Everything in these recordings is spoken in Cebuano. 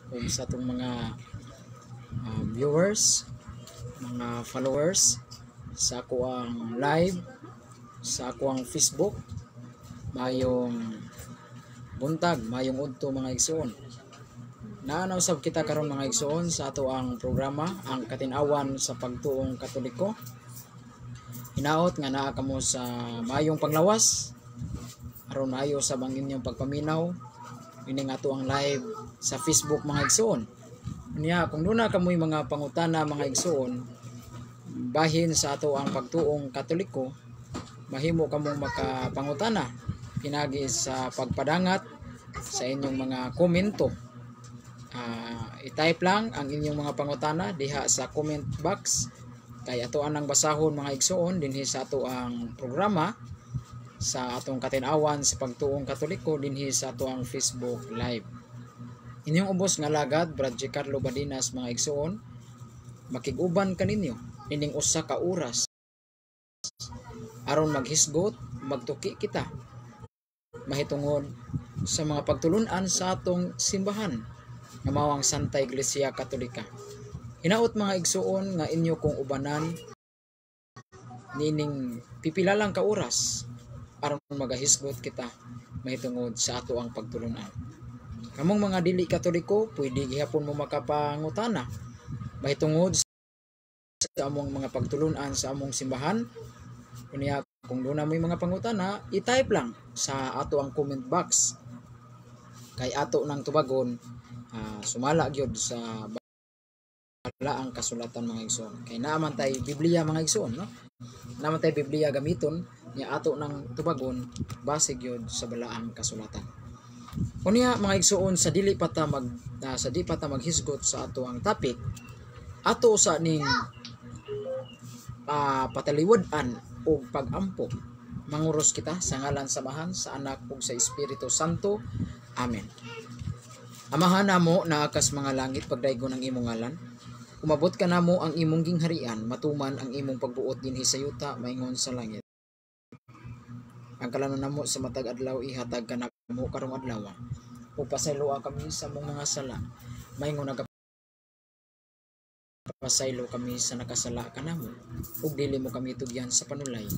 Ug sa atong mga viewers, mga followers sa ako ang live sa ako ang Facebook. Mayong buntag, mayong udto, mga igsoon. Naa usab kita karon, mga igsoon, sa ato ang programa, ang Katin-awan sa Pagtuong Katoliko. Hinaot nga naa kamo sa mayong panglawas aron maayo sa ang inyong pagpaminaw ini nga ato ang live sa Facebook, mga igsoon. Unya kung duna kamoy mga pangutana, mga igsoon, bahin sa ato ang pagtuong Katoliko, mahimo kamong makapangutana pinagi sa pagpadangat sa inyong mga komento. I-type lang ang inyong mga pangutana diha sa comment box kay ato anang basahon, mga igsoon, dinhi sa ato ang programa sa atong Katin-awan sa Pagtuong Katoliko dinhi sa ato ang Facebook Live. Inyong ubos nga lagad, Brad G. Carlo Badinas, mga igsoon, makig-uban kaninyo ining usa ka oras aron maghisgot, magtuki kita mahitungod sa mga pagtulunan sa atong simbahan nga mao ang Santa Iglesia Katolika. Hinaot, mga igsoon, nga inyo kong ubanan nining pipila lang ka oras aron magahisgot kita mahitungod sa ato ang pagtulunan. Kamong mga dili Katoliko, pwede gihapon mo makapangutana mahitungod sa among mga pagtulunan sa among simbahan. Unya kung duna mo'y mga pangutana, i-type lang sa ato ang comment box kay ato nang tubagon sumala gyud sa balaang kasulatan, mga igsoon, kay naa man tay Biblia, mga igsoon, no? Naa man tay Biblia gamiton nya ato nang tubagon base gyud sa balaang kasulatan. Unya, mga igsoon, sa di pa ta maghisgot sa ato ang topic, ato sa ning pataliwad-an og pagampo. Manguros kita sa ngalan sa Amahan, sa Anak ug sa Espiritu Santo. Amen. Amahan namo naa kas mga langit, pagdaygon ang imong ngalan. Umabot ka namo ang imong gingharian, matuman ang imong pagbuot dinhi sa yuta maingon sa langit. Ang kalanon namo sa matag adlaw ihatag kanamo karong adlaw. Ug pasayloa kami sa among mga sala, maingon nagapasaylo kami sa nakasala kanamo. Ug dili mo kami tugyan sa panulay,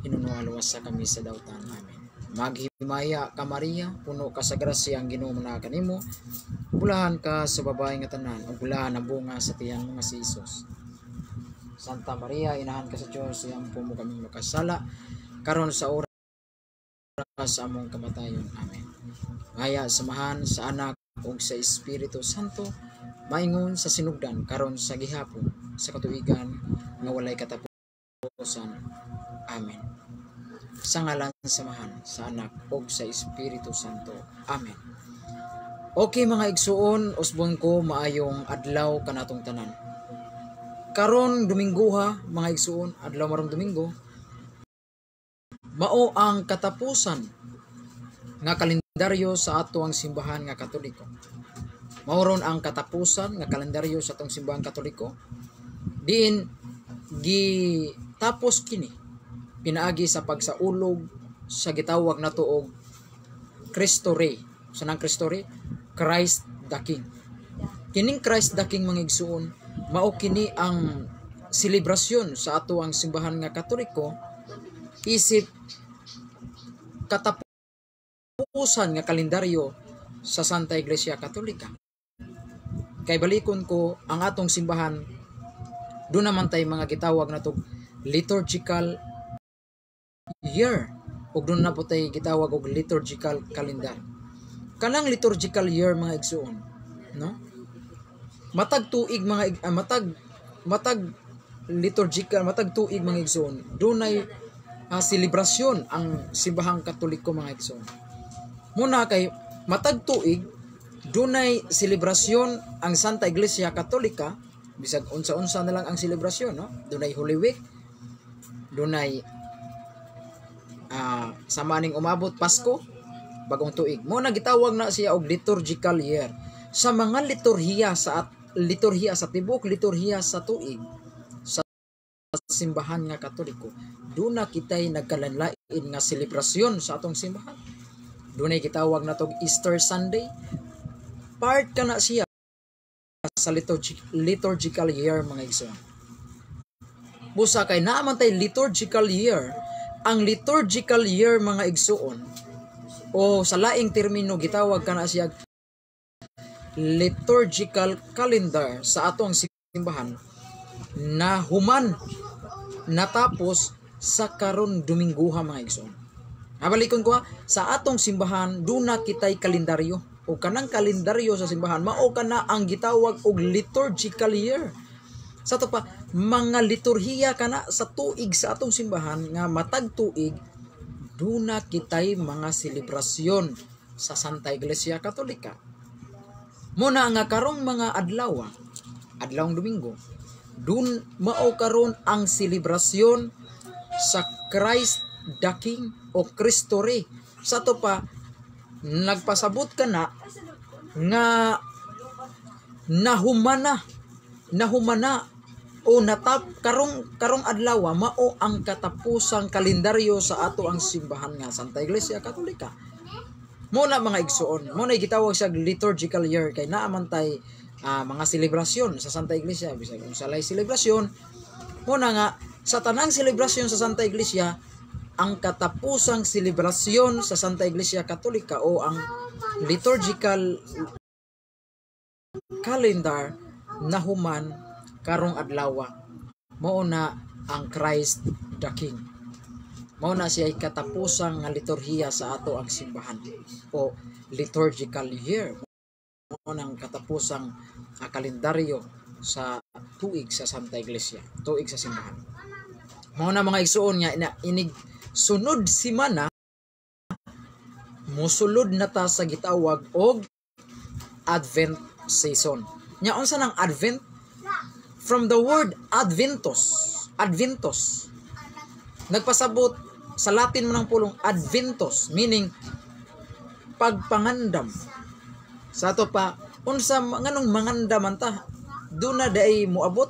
hinunoa luwasa kami sa dautan. Amen. Maghimaya ka, Maria, puno ka sa grasya, ang Ginoo naa kanimo. Bulahan ka sa babae nga tanan, ug bulahan ang bunga sa tiyan mo nga si Hesus. Santa Maria, inahan ka sa Dios, iampo mo kaming makasala, karon sa oras sa among kamatayon. Amen. Ngaya sa Amahan, sa Anak, ug sa Espiritu Santo, maingon sa sinugdan, karon sa gihapon, sa katuigan nga walay katapusan. Amen. Sa ngalan sa Amahan, sa Anak, ug sa Espiritu Santo. Amen. Okay, mga igsuon, usbon ko maayong adlaw kanatong tanan. Karon Domingoha, mga igsuon, adlaw marong Domingo, mao ang katapusan nga kalendaryo sa ato ang simbahan nga Katoliko. Mao ron ang katapusan nga kalendaryo sa atong simbahan Katoliko. Diin gitapos kini pinaagi sa pagsaulog sa gitawag nato og Cristo Rey. Sa nang Cristo Rey? Christ the King. Kining Christ the King, mga igsuon, mao kini ang selebrasyon sa ato ang simbahan nga Katoliko isip katapusan nga kalendaryo sa Santa Iglesia Katolika. Kay balikon ko, ang atong simbahan doon naman tay mga gitawag nato liturgical year ug doon na po tay gitawag og liturgical calendar. Kanang liturgical year, mga igsuon, no? Matag tuig mga matag matag liturgical, matag tuig, mga igsuon, dunay selebrasyon ang simbahang Katoliko, mga igsuon. Muna kay matag tuig dunay selebrasyon ang Santa Iglesia Katolika, bisag unsa-unsa na lang ang selebrasyon, no? Dunay Holy Week, dunay sama ning umabot Pasko, Bagong Tuig. Mo na gitawag na siya og liturgical year. Sa mga liturhiya sa liturhiya sa tibok liturhiya sa tuig sa simbahan nga Katoliko, duna kitay nagkalanlain nga selebrasyon sa atong simbahan. Dunay gitawag natog Easter Sunday. Part kana siya sa liturgical year, mga igsoon. Busa kay naa man tay liturgical year. Ang liturgical year, mga igsuon, o sa laing termino gitawag kana siya liturgical calendar sa atong simbahan, na human, natapos sa karon Domingguha, mga igsoon. Abalikon ko ha, sa atong simbahan duna kitay kalendaryo, o kanang kalendaryo sa simbahan mao kana ang gitawag og liturgical year. Sa ato pa mga liturhiya kana sa tuig sa atong simbahan nga matag tuig duna kitay mga selebrasyon sa Santa Iglesia Katolika. Muna nga karong mga adlaw, adlawng Domingo, dun mao karon ang selebrasyon sa Christ the King o Kristo Rey. Sa ato pa nagpasabot ka na nga nahumana o natap karong karong adlaw, mao ang katapusang kalendaryo sa ato ang simbahan nga Santa Iglesia Katolika. Mo na, mga igsuon, mo na gitawag siya liturgical year kay naa man tay mga selebrasyon sa Santa Iglesia, bisag unsa lay selebrasyon. Mo na nga sa tanang selebrasyon sa Santa Iglesia, ang katapusang selebrasyon sa Santa Iglesia Katolika o ang liturgical calendar nahuman karong adlaw. Mao na ang Christ the King. Mao na siya katapusang nga liturhiya sa ato ang simbahan o liturgical year. Mao nang katapusang kalendaryo sa tuig sa Santa Iglesia, tuig sa simbahan. Mao na, mga igsuon, nga ina, inig sunod simana musulod na ta sa gitawag og Advent season. Nya unsa nang Advent? From the word adventus, adventus. Nagpasabot sa Latin man ang pulong adventus, meaning pagpangandam. Sa ato pa, unsa nganong mangandam man ta? Duna diay muabot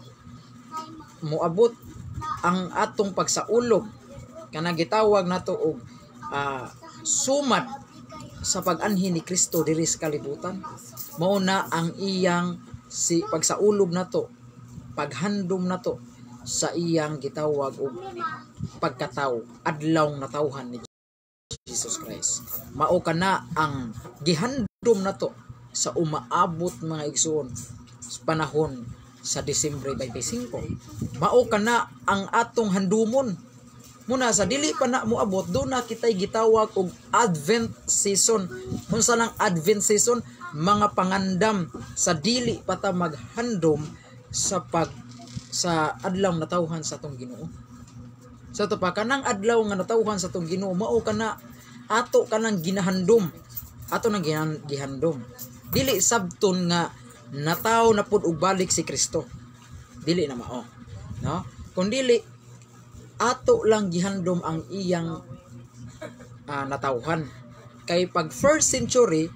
ang atong pagsaulog kana gitawag nato og sumad sa pag-anhi ni Kristo diri sa kalibutan. Mao na ang iyang si pagsaulog nato, paghandom nato sa iyang gitawag og pagkatawo, adlaw natawhan ni Jesus Christ. Mao kana ang gihandom nato sa umaabot, mga igsuon, sa panahon sa Disyembre 25. Mao kana ang atong handumon. Muna sa dili pa na moabot, duna kitay gitawag og Advent season. Unsa nang Advent season? Mga pangandam sa dili pa ta maghandom sa adlaw natawhan sa atong Ginoo. Sa ato pa kanang adlaw nga natawhan sa atong Ginoo, mao kana ato kanang ginahandom. Ato nang gihandom. Dili sabton nga nataw na pud og balik si Kristo. Dili na mao. No? Kung dili ato lang gihandom ang iyang natawhan. Kay pag first century,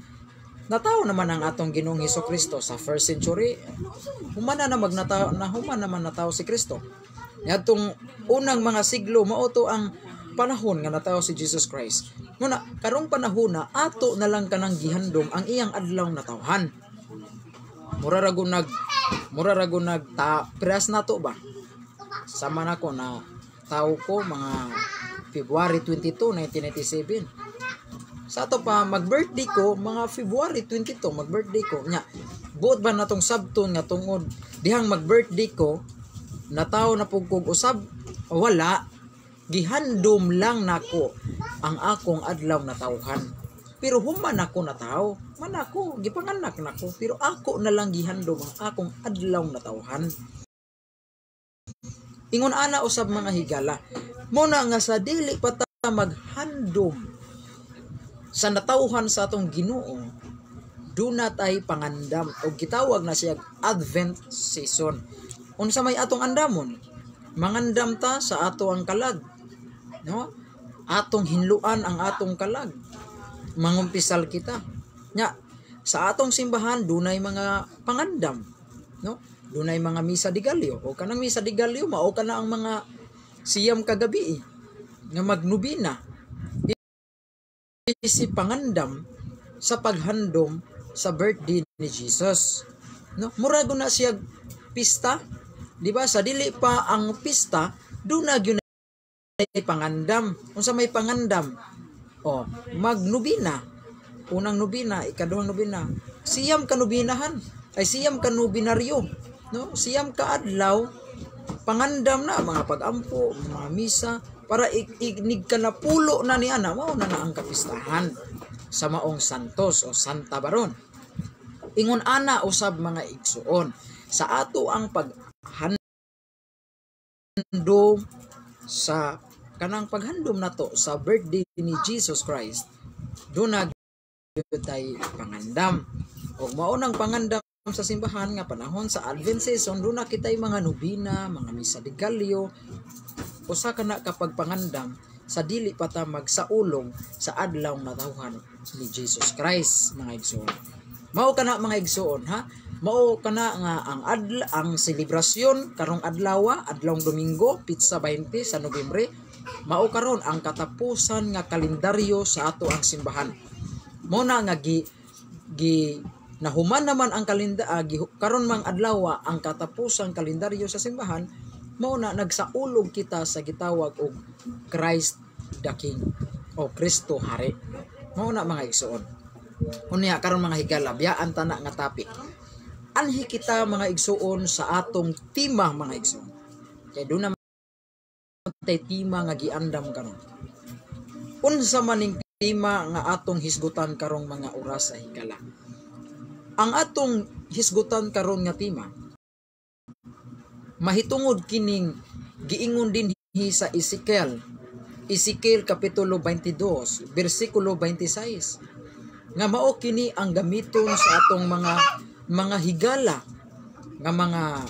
nataw naman ang atong Ginoong Hesus Kristo sa first century, humana na magnataw na, human naman nataw si Kristo. Niadtong unang mga siglo, mao to ang panahon nga nataw si Jesus Christ. Muna karong panahon na ato na lang kanang gihandom ang iyang adlaw natawhan. Mura ra nag ta press nato ba? Sama nako na tao ko mga February 22, 1997. Sa ato pa mag-birthday ko mga February 22 mag-birthday ko. Nya buot ba natong sabton nga tungod dihang mag-birthday ko nataw na pug kog usab? Wala, gihandom lang nako ang akong adlaw natawhan. Pero human ako nataw, man ako gipanganak nako, pero ako na lang gihandom ang akong adlaw natawhan. Ingon ana usab, mga higala. Muna nga sa dili pa ta maghandom sa natawhan sa atong Ginoo, duna tay pangandam o gitawag na siya Advent season. Unsa may atong andamon? Mangandam ta sa ato ang kalag. No? Atong hinluan ang atong kalag. Mangumpisal kita. Nya, sa atong simbahan dunay mga pangandam, no? Dunay mga misa de gallo, o kanang misa de gallo mao kana ang mga 9 kagabi nga magnubina, isi pangandam sa paghandom sa birthday ni Jesus. No, murag na siya pista, di ba? Sa dili pa ang pista, duna gyud ay pangandam. Unsa may pangandam? Oh, magnobina. Unang nobina, ikaduhang nobina. 9 ka nobinahan. Ay, 9 ka nobinaryo. No? 9 ka adlaw pangandam na mga pagampo, mga misa para ignig ka na pulo na ni ana, mao na na ang kapistahan sa maong santos o santa baron. Ingon ana usab, mga igsuon, sa ato ang paghandom sa kanang paghandom nato sa birthday ni Jesus Christ, duna tay pangandam. Og mao nang pangandam sa simbahan nga panahon sa Advent season, duna kitay mga nobina, mga misa de gallo, usa ka na kapag pangandam sa dili pa ta magsaulog sa adlaw natawhan ni Jesus Christ, mga igsuon. Mao kana, mga igsuon, ha. Mao kana nga ang selebrasyon karong adlaw, adlawng Domingo, pitsa 20 sa Nobyembre, mao karon ang katapusan nga kalendaryo sa ato ang simbahan. Mo na nga gi, gi nahuman naman ang kalenda, karon mang adlaw ang katapusang kalendaryo sa simbahan, mao na nagsaulog kita sa gitawag og Christ the King o Kristo Hari. Mao na, mga igsuon. Unya karon, mga higala, biyaan ta na nga topic. Anhi kita, mga igsuon, sa atong tema, mga igsuon. Kay duna tay tema nga giandam karon. Unsa man ning tema nga atong hisgutan karong mga oras sa higala? Ang atong hisgutan karon nga tema mahitungod kining giingon dinhi sa Ezekiel. Ezekiel kapitulo 22 bersikulo 26, nga mao kini ang gamiton sa atong mga higala nga mga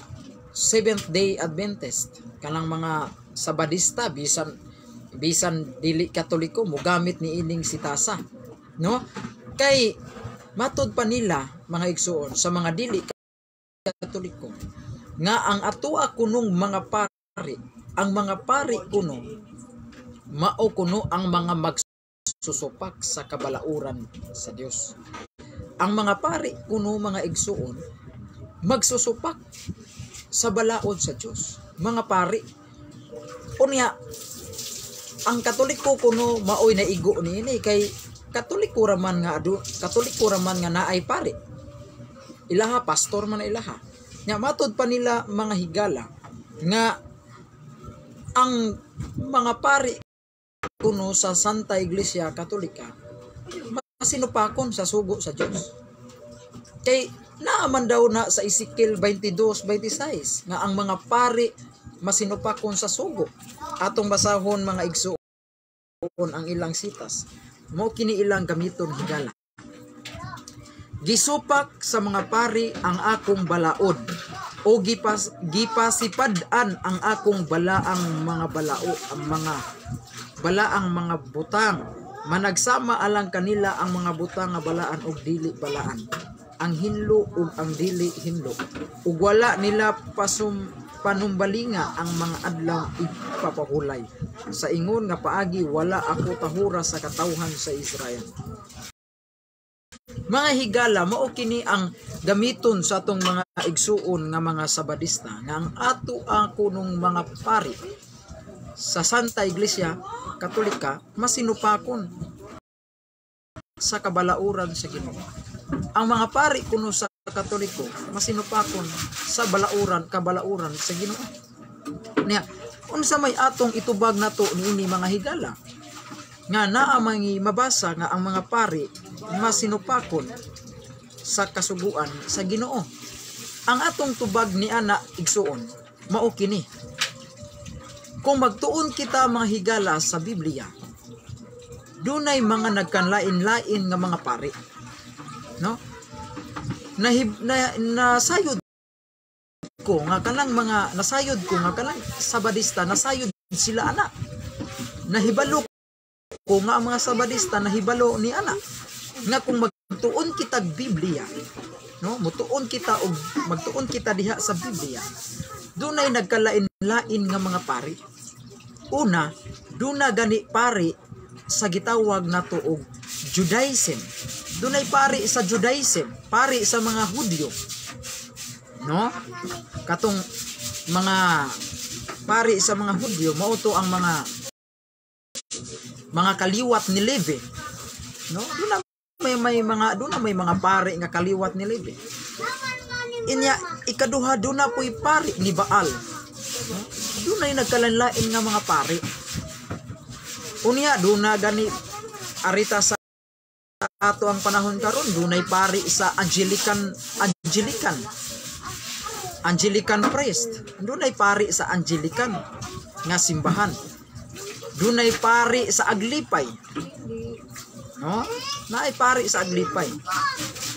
Seventh Day Adventist, kanang mga Sabadista, bisan bisan dili Katoliko mogamit ni ining sitasa, no? Kay matod pa nila, mga igsuon, sa mga dili Katoliko, nga ang atoa kunong mga pari, ang mga pari kuno mao kuno ang mga magsusupak sa kabalauran sa Dios. Ang mga pari kuno, mga igsuon, magsusupak sa balaod sa Dios, mga pari. Unya ang Katoliko kuno maoy naigo niini kay Katoliko ra man nga adu, Katoliko ra man nga naay pari. Ilaha pastor man na ilaha. Nya matod pa nila, mga higala, nga ang mga pari kuno sa Santa Iglesia Katolika masinupakon sa sugo sa Dios. Kay naaman daw na sa Ezekiel 22:26 nga ang mga pari masinupakon sa sugo. Atong basahon, mga igsuon, ang ilang sitas. Mao kini ilang gamiton, higala. "Gisupak sa mga pari ang akong balaod o gipasipad-an ang akong balaang mga balao, ang mga balaang mga butang. Managsama alang kanila ang mga butang nga balaan ug dili balaan, ang hinlo ug ang dili hinlo, ug wala nila panumbalinga ang mga adlaw igpapahulay. Sa ingon nga paagi wala ako tahura sa katawhan sa Israel." Mga higala, mao kini ang gamiton sa atong mga igsuon nga mga Sabadista, nga ang ato ang kunong mga pari sa Santa Iglesia Katolika masinupakon sa kabalauran sa Ginoo. Ang mga pari kuno sa Katoliko masinupakon sa kabalauran sa Ginoo. Niya, unsa may atong itubag nato niini, mga higala? Nga naa mangi mabasa nga ang mga pari masinupakon sa kasuguan sa Ginoo. Ang atong tubag ni ana, igsuon, mao kini. Kung magtuon kita, mga higala, sa Biblia, dunay mga nagkanlain-lain nga mga pari. No? Nahib, na, nasayod ko nga kanang mga nasayod ko nga kanang Sabadista, nasayod sila ana. Nahibalo ko nga ang mga Sabadista nahibalo ni ana nga kung magtuon kita Biblia, no, mutuon kita og magtuon kita diha sa Biblia, dunay nagkalain-lain nga mga pari. Una, duna gani pari sa gitawag nato og Judaism. Dunay pari sa Judaism, pari sa mga Hudyo. No? Katong mga pari sa mga Hudyo, mao to ang mga kaliwat ni Levi. No? Doon na may mga doon na may mga pari nga kaliwat ni Levi. Inya ikaduha, doon na po'y pari ni Baal. No? Doon na nagkalanlain nga mga pari. Unya doon na gani arita sa ato ang panahon karon, dunay pari sa Anglican priest. Dunay pari sa Anglican nga simbahan. Dunay pari sa Aglipay. No? Naay pari sa Aglipay.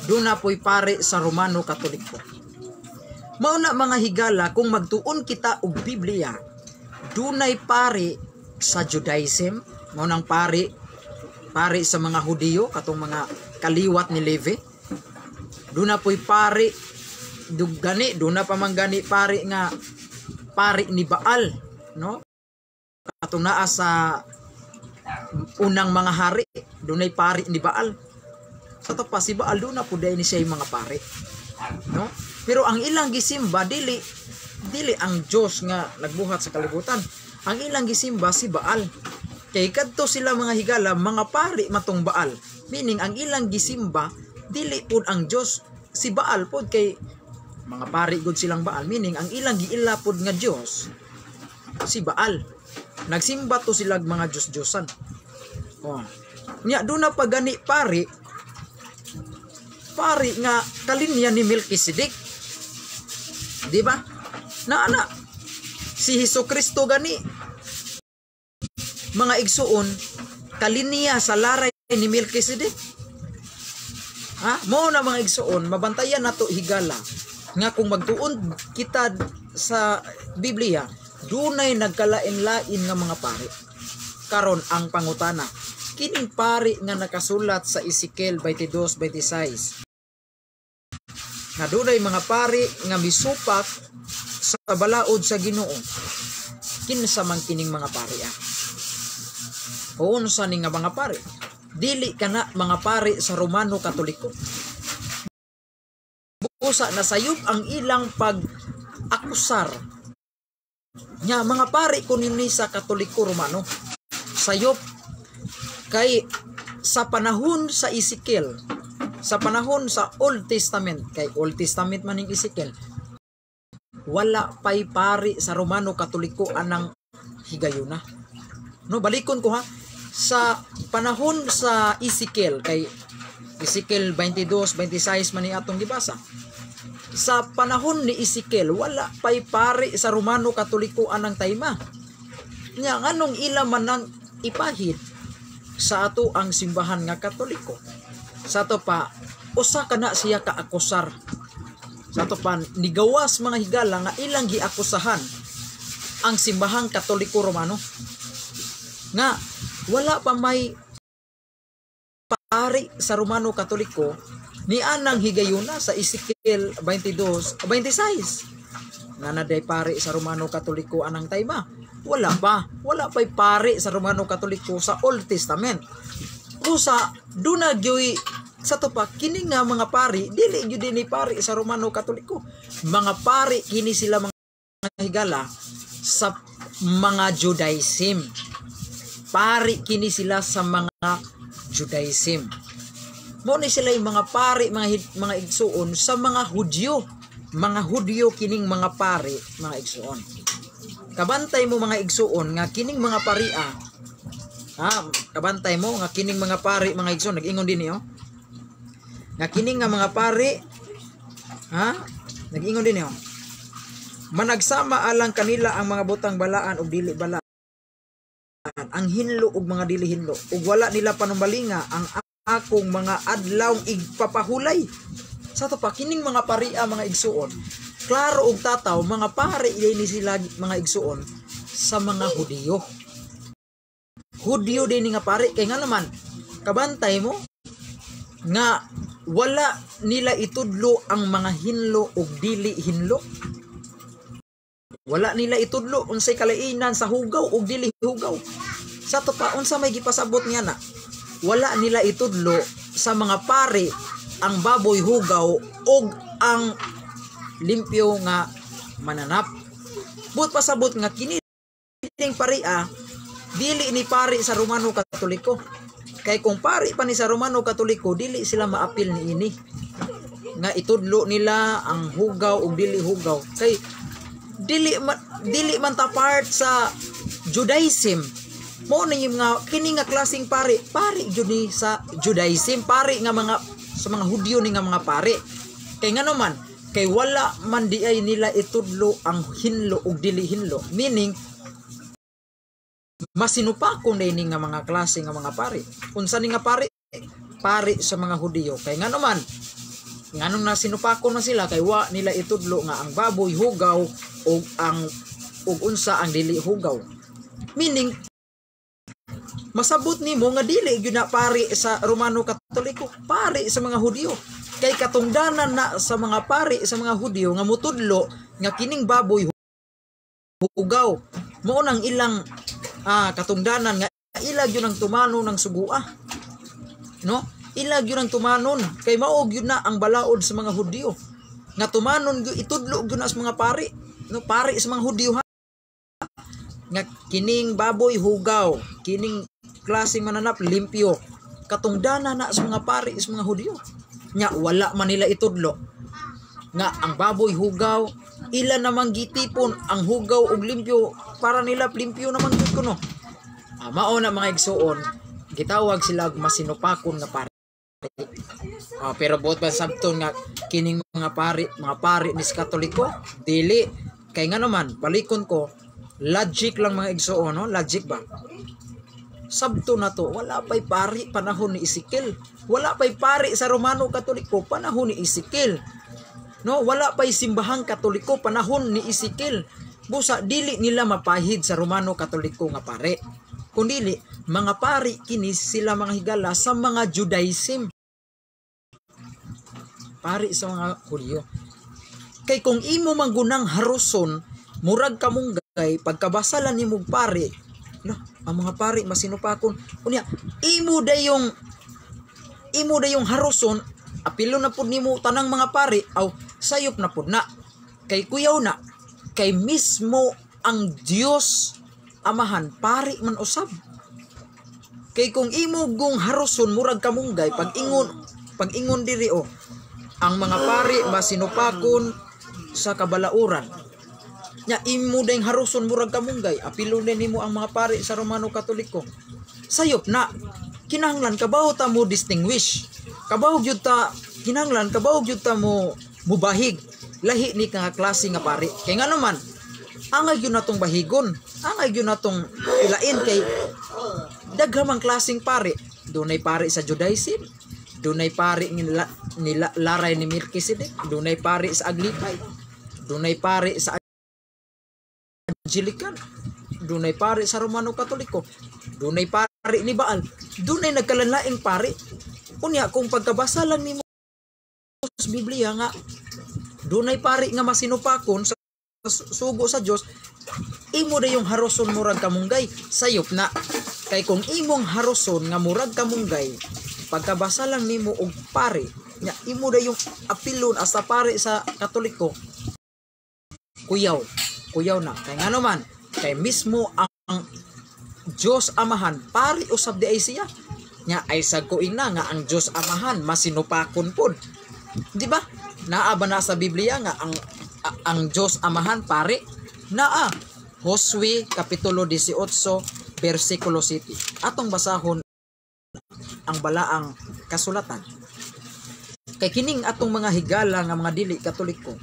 Duna po'y pari sa Romano Katoliko. Mao na, mga higala, kung magtuon kita og Biblia, dunay pari sa Judaism, mao nang pari pari sa mga Hudiyo, katong mga kaliwat ni Levi. Duna po'y pari gani, duna pa man gani pari nga pari ni Baal, no? Katong naa sa unang mga hari, dunay pari ni Baal. Sa to pa si Baal, duna po ni siya yung mga pari. No? Pero ang ilang gisimba, dili dili ang Dios nga nagbuhat sa kalibutan. Ang ilang gisimba si Baal. Kay kadto sila, mga higala, mga pari matong Baal. Meaning ang ilang gisimba dili pud ang Dios, si Baal pud, kay mga pari gud silang Baal. Meaning ang ilang giila pud nga Dios si Baal. Nagsimba to sila mga Diyos-Diyosan. Oh. Nya doon na pa gani pari pari nga kalinya ni Melchizedek. Di ba? Na ana si Hesus Kristo gani, mga igsuon, kalinya sa laray ni Melchizedek. Ha? Mo na, mga igsuon, mabantayan nato, higala, nga kung magtuon kita sa Biblia, dunay nagkalain-lain nga mga pari. Karon ang pangutana, kining pari nga nakasulat sa Ezekiel 22:26 nga dunay mga pari nga misupak sa balaod sa Ginoo, kinsa man kining mga pari ah? O unsa ni nga mga pari? Dili kana mga pari sa Romano Katoliko. Busa nasayop ang ilang pag-akusar nya mga pari kuno ni sa Katoliko Romano. Sayop kay sa panahon sa Ezekiel, sa panahon sa Old Testament, kay Old Testament man ning Ezekiel, wala pay pari sa Romano Katoliko anang higayuna. No, balikon ko ha. Sa panahon sa Ezekiel, kay Ezekiel 22:26 man ni atong gibasa. Sa panahon ni Ezekiel, wala pay pari sa Romano Katoliko anang tayma. Nya nganong ila man nang ipahid sa ato ang simbahan nga Katoliko? Sa ato pa, usa kana siya ka akusar. Sa ato pa, nigawas, mga higala, nga ilang giakusahan ang simbahang Katoliko Romano nga wala pa may pari sa Romano Katoliko ni anang higayuna sa Ezekiel 22:26 nga naday pari sa Romano Katoliko anang tayma. Wala pa, wala pa'y pari sa Romano Katoliko sa Old Testament. Usa duna gyoy sa to pa, kini nga mga pari dili gyud ni pari sa Romano Katoliko. Mga pari kini sila, mga higala, sa mga Judaism. Pari kini sila sa mga Judaism. Mo ni sila yung mga pari, mga igsuon, sa mga Hudyo. Mga Hudyo kining mga pari, mga igsuon. Kabantay mo, mga igsuon, nga kining mga paria, ha, kabantay mo nga kining mga pari, mga igsuon, nag-ingon din niyo. Nga kining nga mga pari, ha, nag-ingon din niyo. Managsama alang kanila ang mga butang balaan ug dili balaan, ang hinlo ug mga dili hinlo, ug wala nila panumbalinga ang akong mga adlaw igpapahulay. Sa to pa, kining mga paria, mga igsuon, klaro og tataw, mga pari ni sila, mga igsuon, sa mga Hudiyo. Hudyo din nga pari, kay nga naman kabantay mo nga wala nila itudlo ang mga hinlo ug dili hinlo. Wala nila itudlo unsay kalainan sa hugaw ug dili hugaw. Sa to pa, unsa may gipasabot niya na wala nila itudlo sa mga pari ang baboy hugaw og ang limpyo nga mananap. But pasabot nga kini ning paria dili ni pari sa Romano Katoliko. Kay kung pari pa ni sa Romano Katoliko, dili sila maapil niini nga itudlo nila ang hugaw ug dili hugaw, kay dili man ta part sa Judaism. Mo ni nga kini nga klaseng pari, pari jud ni sa Judaism, pari nga mga sa mga Hudyo ni nga mga pari. Kay ngano man? Kay wala man di ay nila itudlo ang hinlo ug dili hinlo, meaning masinupakon day ni nga mga klase nga mga pari. Unsa ni nga pari? Pari sa mga Hudiyo. Kay ngano man, nganong nasinupakon man sila? Kay wa nila itudlo nga ang baboy hugaw ug ang ug unsa ang dili hugaw. Meaning masabot nimo nga dili gyud na pari sa Romano Katoliko, pari sa mga Hudiyo. Kay katungdanan na sa mga pari sa mga Hudiyo nga mutudlo nga kining baboy hugaw. Mao nang ilang katungdanan nga ila gyud ang tumano ng sugua. No? Ila gyud ang tumanon kay mao gyud na ang balaod sa mga Hudiyo. Nga tumanon gyud, itudlo gyud na sa mga pari. No, pari sa mga Hudiyo ha. Nga kining baboy hugaw, kining klaseng mananap limpyo. Katungdanan na sa mga pari sa mga Hudiyo. Nya wala man nila itudlo nga ang baboy hugaw, ila namang gitipon ang hugaw ug limpyo, para nila limpyo naman gyud kuno. Mao na, mga igsuon, gitawag sila og masinupakon nga pari. Pero buot ba sabton nga kining mga pari ni sa Katoliko? Dili. Kay nga naman, balikon ko, logic lang, mga igsuon, no? Logic ba? Sabto na to, wala pa'y pari panahon ni Ezekiel. Wala pa'y pari sa Romano Katoliko panahon ni Ezekiel. No, wala pa'y simbahang Katoliko panahon ni Ezekiel. Busa dili nila mapahid sa Romano Katoliko nga pare. Kung dili, mga pari kini sila, mga higala, sa mga Judaism. Pari sa mga Hudyo. Kay kung imo manggunang haruson, murag kamunggay, pagkabasa lang nimo pari, no, ang mga pari masinupakon. Unya, imo dayong haruson, apilo na pud nimo tanang mga pari, aw sayop na pud na. Kay kuyaw na, kay mismo ang Dios Amahan pari man usab. Kay kung imo gung haruson murag kamunggay, pag ingon diri oh, ang mga pari masinupakon sa kabalauran. Nya imo dayong haruson murag kamunggay, apilo na nimo ang mga pari sa Romano Katoliko. Sayop na. Kinahanglan kabaw ta mo distinguish. Kabaw gyud ta, kinahanglan kabaw gyud ta mo mubahig. Lahi ni nga klase nga pari. Kay ngano man, angay gyud natong bahigon. Angay gyud natong ilain kay daghan mang klaseng pari. Dunay pari sa Judaism, dunay pari nila, nila laray ni Melchizedek, dunay pari sa Aglipay, dunay pari sa Anglican, dunay pari sa Romano Katoliko, dunay pari ni Baal, dunay nagkalanlaing pari. Unya kung pagkabasa lang nimo sa Biblia nga dunay pari nga masinupakon sa sugo sa Dios, imo na yung haruson murag kamunggay, sayop na. Kay kung imong haruson nga murag kamunggay, pagkabasa lang nimo og pari, nya imo na yung apilon asa pari sa Katoliko, kuyaw, kuyaw na. Kay ngano man, kay mismo ang Diyos Amahan, pari usab di ay siya. Nya ay sagkuin na nga ang Diyos Amahan masinupakon pod. Di ba? Naa ba na sa Biblia nga ang Diyos Amahan pari? Naa. Josue kapitulo 18 bersikulo 7. Atong basahon ang balaang kasulatan. Kay kining atong mga higala nga mga dili Katoliko,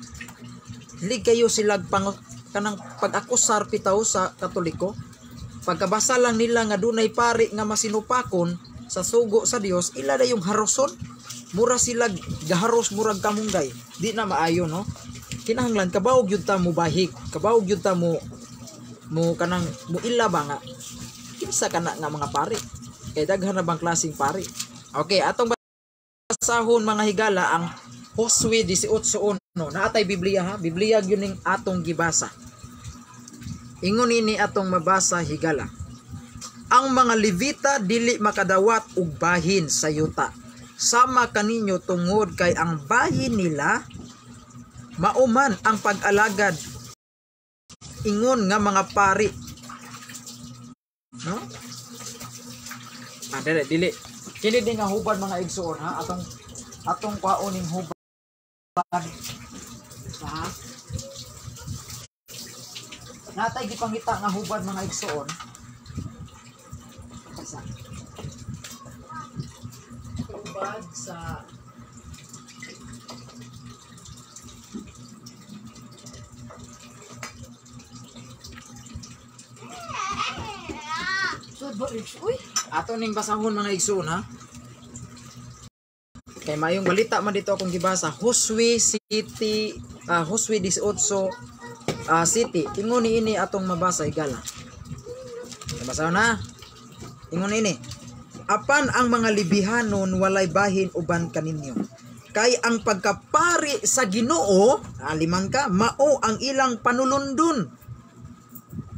dili kayo sila pang kanang pag-akusar pitaw sa Katoliko. Pagkabasa lang nila nga dunay pari nga masinupakon sa sugo sa Dios, ila na yung haruson. Mura sila gaharos murag kamunggay. Di na maayo, no? Kinahanglan kabaw gyud ta mo bahig, kabaw gyud ta mo mo kanang mo ila ba nga kinsa kana nga mga pari. Kay daghan na bang klaseng pari. Okay, atong basahon, mga higala, ang Josue 18:1. Naatay Biblia ha. Biblia gyud ning atong gibasa. Ingon ini atong mabasa, higala. Ang mga Levita dili makadawat og bahin sa yuta. Sama kaninyo tungod kay ang bahin nila mauman ang pag-alagad ingon nga mga pari, no? Ah, dili, dili. Kini din nga hubad, mga igsuon, ha. Atong atong kwaon ning hubad. Ha? Natay gipangita nga hubad, mga igsuon. Asa? Hubad sa Uy, Ato ning basahon, mga igsuon, ha. Kay mayong balita man dito akong gibasa, Josue City, Josue 18 City. Ingon ni ini atong mabasa, higala. Basahon na. Ingon ini. Apan ang mga Libihanon walay bahin uban kaninyo. Kay ang pagkapari sa Ginoo, aliman ka, mao ang ilang panulundon.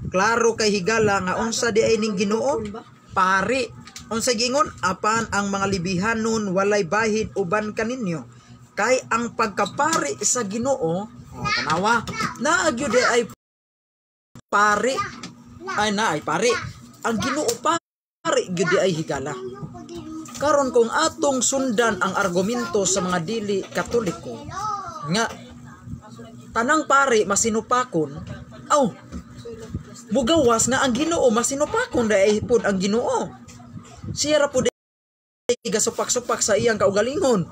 Klaro kay, higala, nga unsa di ay ning Ginoo? Pari. Unsa giingon? Apan ang mga Libihanon walay bahin uban kaninyo. Kay ang pagkapari sa Ginoo, Oh, tanawa. Naa gyud di ay pari. Ay, na ay pari. Ang Ginoo pari gyud di ay, higala. Karon kung atong sundan ang argumento sa mga dili Katoliko nga tanang pari masinupakon, aw mugawas nga ang Ginoo masinupakon dai pud ang Ginoo. Siya ra pud gasupak-supak sa iyang kaugalingon.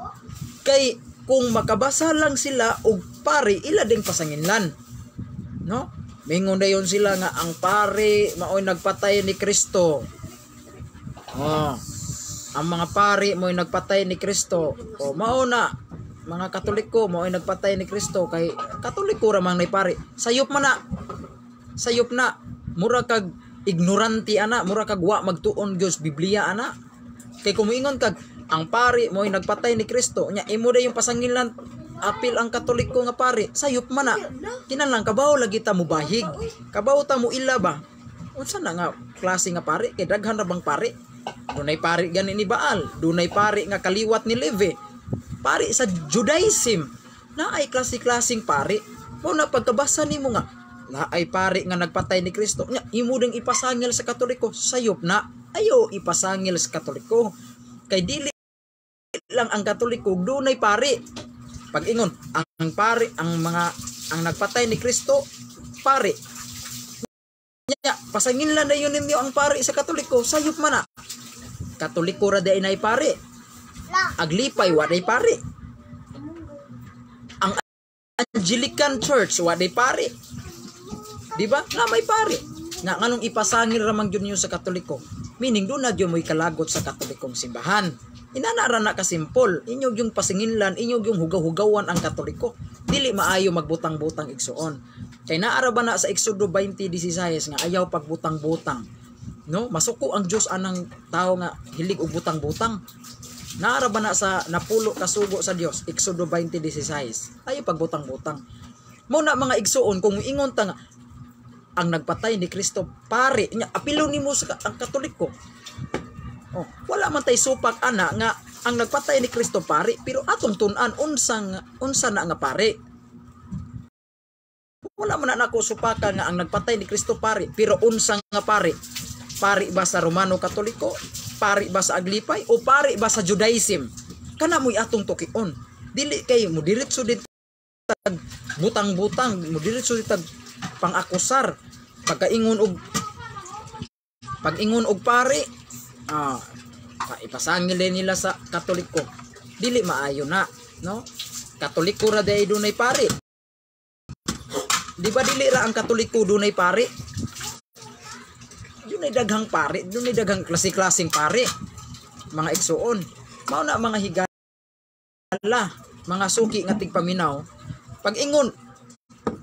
Kay kung makabasa lang sila og pari, ila ding pasanginlan. No? Mingon dayon sila nga ang pari maoy nagpatay ni Kristo. Oh. Ang mga pari mo'y nagpatay ni Kristo. O mao na mga Katoliko mo'y nagpatay ni Kristo kay Katoliko ra man nay pari. Sayop man na. Sayop na. Mura kag ignorante ana, mura kag wa magtuon gyud sa Biblia ana. Kay kung moingon kag ang pari mo'y nagpatay ni Kristo, nya imo yung pasangilan apil ang Katoliko nga pari, sayop man na. Kinahanglan kabaw lagi ta mubahig. Kabaw ta mo ila ba? Unsa na nga klase nga pari? Kay daghan ra bang pari? Dunay pari gani ni Baal, dunay pari nga kaliwat ni Levi. Pari sa Judaism. Naay klase-klaseng pari. Mao na pagkabasa nimo nga naay pari nga nagpatay ni Kristo. Nya imo ding ipasangil sa Katoliko, sayop na. Ayo ipasangil sa Katoliko. Kay dili lang ang Katoliko dunay pari. Pag-ingon, ang pari, ang mga ang nagpatay ni Kristo, pari. Nya, pasangin lang na yun ninyo ang pari sa Katoliko, sayop man na. Katoliko ra di ay pari. Aglipay wa day pari. Ang Anglican Church wa day pari. Di ba? Na may pari. Nga nganong ipasangil ra man gyud niyo sa Katoliko? Meaning doon na gyud mo'y kalagot sa Katolikong simbahan. Inana ra na kasimpol. Inyo yung pasinginlan, inyo yung hugaw-hugawan ang Katoliko. Dili maayo magbutang-butang, igsuon. Kay naara ba na sa Exodo 20:16 nga ayaw pagbutang-butang? No, masuko ang Dios anang tao nga hilig og butang-butang. Naara ba na sa napulo kasugo sa Dios, Exodo 20:16? Ayaw pagbutang-butang. Mo na, mga igsuon, kung ingon ta nga ang nagpatay ni Kristo pare, nya apilo nimo sa ang Katoliko. Oh, wala man tay supak ana nga ang nagpatay ni Kristo pare, pero atong tun-an unsang unsa na nga pare. Wala man na nako supaka nga ang nagpatay ni Kristo pare, pero unsa nga pare? Pari ba sa Romano Katoliko? Pari ba sa Aglipay? O pari ba sa Judaism? Kana mo'y atong tukion. Dili kay mo diretso din tag butang-butang, mo diretso din tag pang-akusar. Pagkaingon og pag-ingon og pare, ipasangil din nila sa Katoliko. Dili maayo na, no? Katoliko ra day dunay pare. Di ba dili ra ang Katoliko dunay pare? Dunay daghang pare, dunay daghang klase-klaseng pare. Mga igsuon. Mao na, mga higala, mga suki nga tigpaminaw. Pag-ingon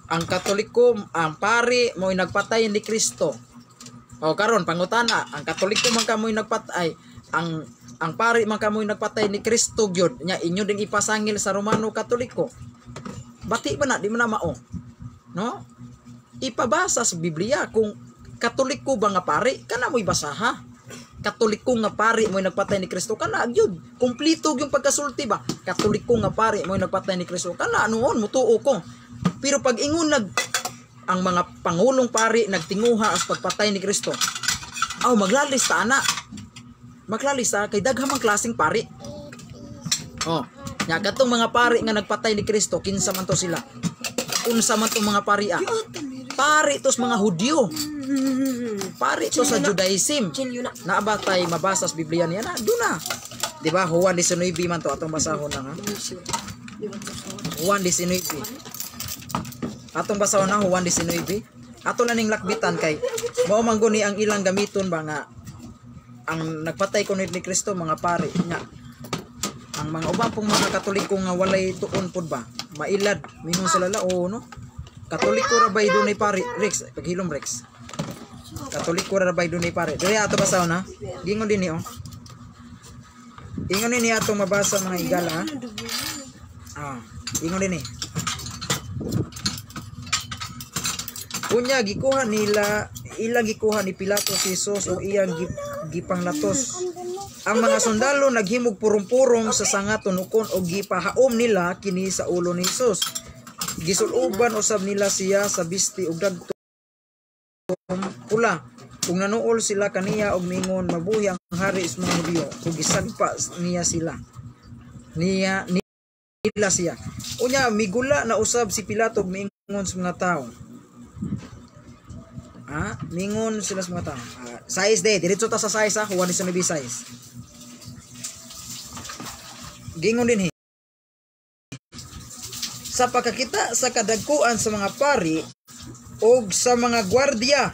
ang Katoliko, ang pare mo'y nagpatay ni Kristo. O karon pangutana, ang Katoliko man kamoy nagpatay, ang pari man kamoy nagpatay ni Kristo gyud, nya inyo ding ipasangil sa Romano Katoliko. Bati ba na di man na mao? No? Ipabasa sa Biblia kung Katoliko ba nga pare, kana mo'y basaha. Katoliko nga pari mo'y nagpatay ni Kristo, kana gyud kumpleto yung pagkasulti ba. Katoliko nga pari mo'y nagpatay ni Kristo, kana noon mutuo ko. Pero pag ingon nag ang mga pangulong pari nagtinguha as pagpatay ni Kristo, aw maglalis ta ana. Maglalis ta kay daghang mang klaseng pari. Oh, nya katong mga pari nga nagpatay ni Kristo, kinsa man to sila? Unsa man tong mga pari ah? Pari tos mga Hudyo. Pari to sa Judaism. Naa ba tay mabasa sa Biblia niya na? Duna. Di ba? Juan 19 man to atong basahon lang ha. Juan 19. Atong basahon na Juan 19. Ato na ning lakbitan kay mao man guni ang ilang gamiton ba nga ang nagpatay kuno ni Kristo mga pari nya. Ang mga uban pong mga Katoliko nga walay tuon pod ba, mailad mingon sila la oo no. Katoliko ra bay dunay pari. Rex, paghilom Rex. Katoliko ra bay dunay pari. Diri ato basahon ha. Gingon dinhi oh. Ingon dinhi atong mabasa mga higala ha. Ah, ingon dinhi. Unya gikuha nila ilang gikuha ni Pilato si Jesus ug iyang gipanglatos. Ang mga sundalo naghimog purong-purong sa sanga tunukon og gipahaom nila kini sa ulo ni Jesus. Gisuloban usab nila siya sa bisti og dagtom pula. Ug nanuol sila kaniya og mingon, mabuhi ang hari sa mga Hudiyo, ug gisagpa niya sila. Nila siya. Unya migula na usab si Pilato og miingon sa mga tawo. Ah, mingon sila sa mga tao. Size de, diretso ta sa size ha, Juan 19 size. Gingon din he. Sa pagkakita sa kadagkuan sa mga pari og sa mga gwardiya,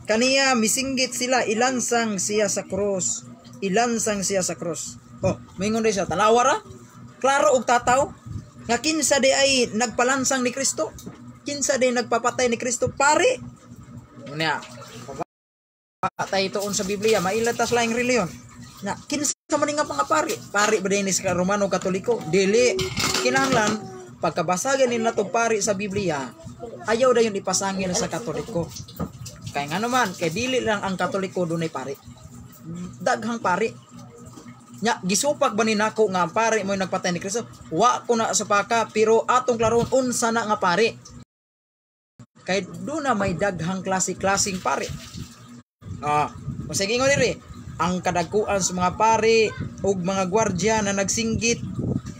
kaniya misinggit sila, ilansang siya sa krus. Ilansang siya sa krus. Oh, mingon din siya, tanawa ra. Klaro og tataw nga kinsa di ay nagpalansang ni Kristo? Kinsa di nagpapatay ni Kristo? Pari. Unya, patay itoon sa Biblia, mailatas laing reliyon. Na kinsa man nga mga pari? Pari ba din sa Romano Katoliko? Dili. Kinahanglan pagkabasagan nila to pari sa Biblia, ayaw dayon ipasangil sa Katoliko. Kay ngano man, kay dili lang ang Katoliko dunay pari. Daghang pari. Nya gisupak ba ni nako nga ang pari mo nagpatay ni Kristo? Wa ko na supaka, pero atong klaroon unsa na nga pari. Kay doon na may daghang klase-klaseng pari. Ah, masige ingon diri, ang kadagkuan sa mga pari ug mga gwardiya na nagsinggit,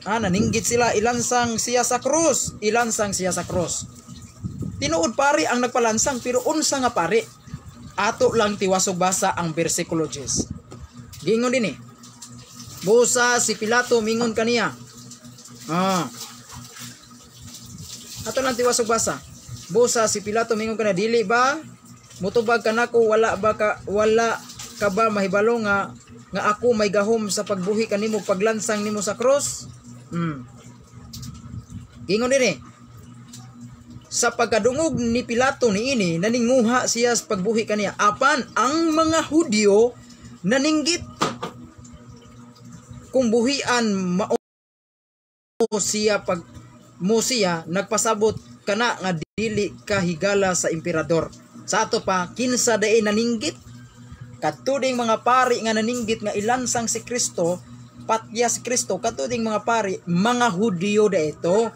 naninggit sila, ilansang siya sa krus, ilansang siya sa krus. Tinuod pari ang nagpalansang, pero unsa nga pari? Ato lang tiwasog basa ang bersikulo 10. Giingon dinhi. Busa si Pilato mingon kaniya. Ah. Ato lang tiwasog basa. Busa si Pilato mingon kana, dili ba mutubag kanako, wala ka ba mahibalo nga ako may gahom sa pagbuhi kanimo paglansang nimo sa krus? Ingon dinhi. Sa pagkadungog ni Pilato niini, naninguha siya sa pagbuhi kaniya. Apan ang mga Hudyo naninggit kung buhian mao siya pag mo siya nagpasabot kana nga dili kahigala sa emperador. Sa ato pa, kinsa dae naninggit? Kadto ding mga pari nga naninggit nga ilansang si Kristo, patya si Kristo, kadto ding mga pari, mga Hudyo da ito.